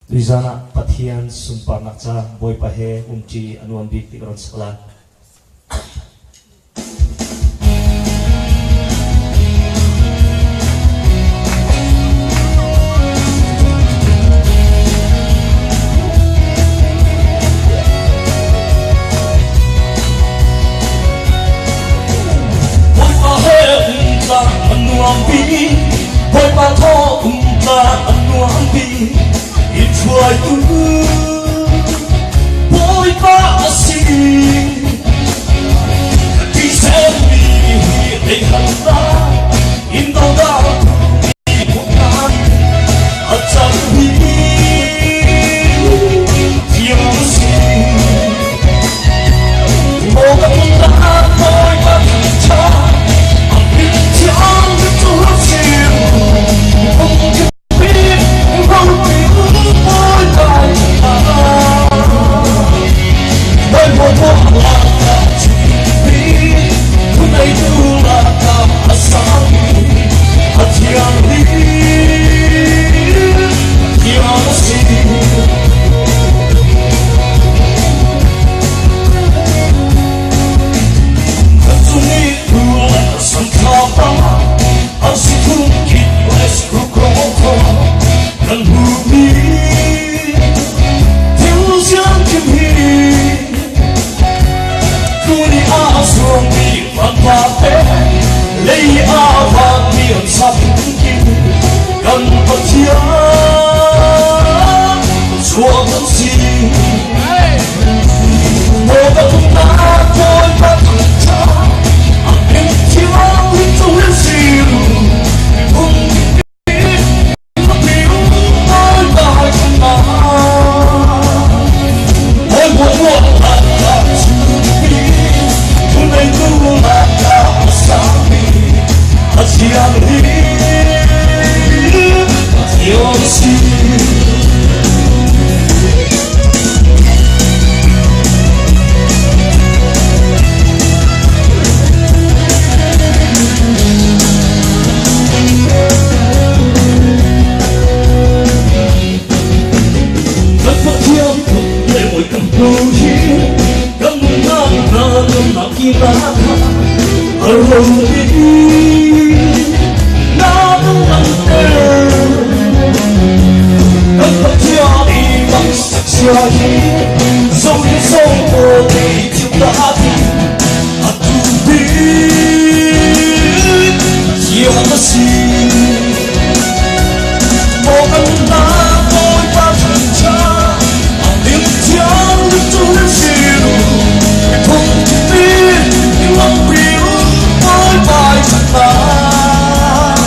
Tuizan ah Pathian sunparnak ca Bawipa he umṭi a nuam bik ti ka ron sak lai. Bawipa he umtla a nuam bik, Bawipa thaw umtla a nuam bik, in hruaitu Bawipa a si. Ti mi hi ei hal in do da a cang hi thiang si. Maw ka na Bawipa tha, a min thiang cu sim, phung Kan hmuhmi thil siangkim hi tuni aa zuangmi vanva te lei aa vanmi an samkim kan Pathian chuak an si. Maw ka thumnak Bawipa thangṭha, a min thiang cu sil, miphun Kan Pathian le mawi kan hmu hi kan nunnak hna nunnak ki na kha a ro i na nunter. Kan Pathian i bang sia hi zo hi zo ko ti thiu ta ti a tu bi thiang a si. Maw kan na Bawipa thangṭha, a min thiang cu sil, miphun kip in lampi Bawipa i ṭhatnak.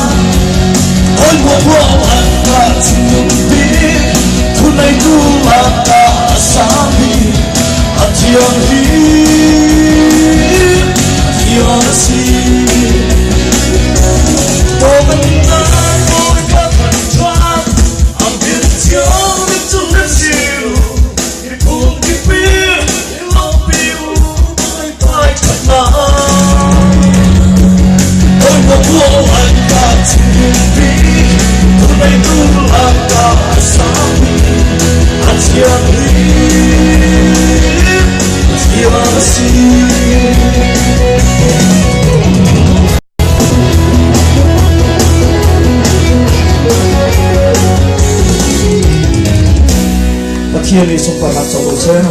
Hawi ruah an ka thinlung bik, thuneitu lakah a sang bik, a thiang bik, a thiang a si. Maw kan na Bawipa thangṭha, a min thiang cu sil, miphun kip in lampi Bawipa i ṭhatnak. Bawipa an ka thinlung bik, thuneitu lakah a sang bik, a thiang bik, a thiang a si. Pathian nih sunparnak co ko seh.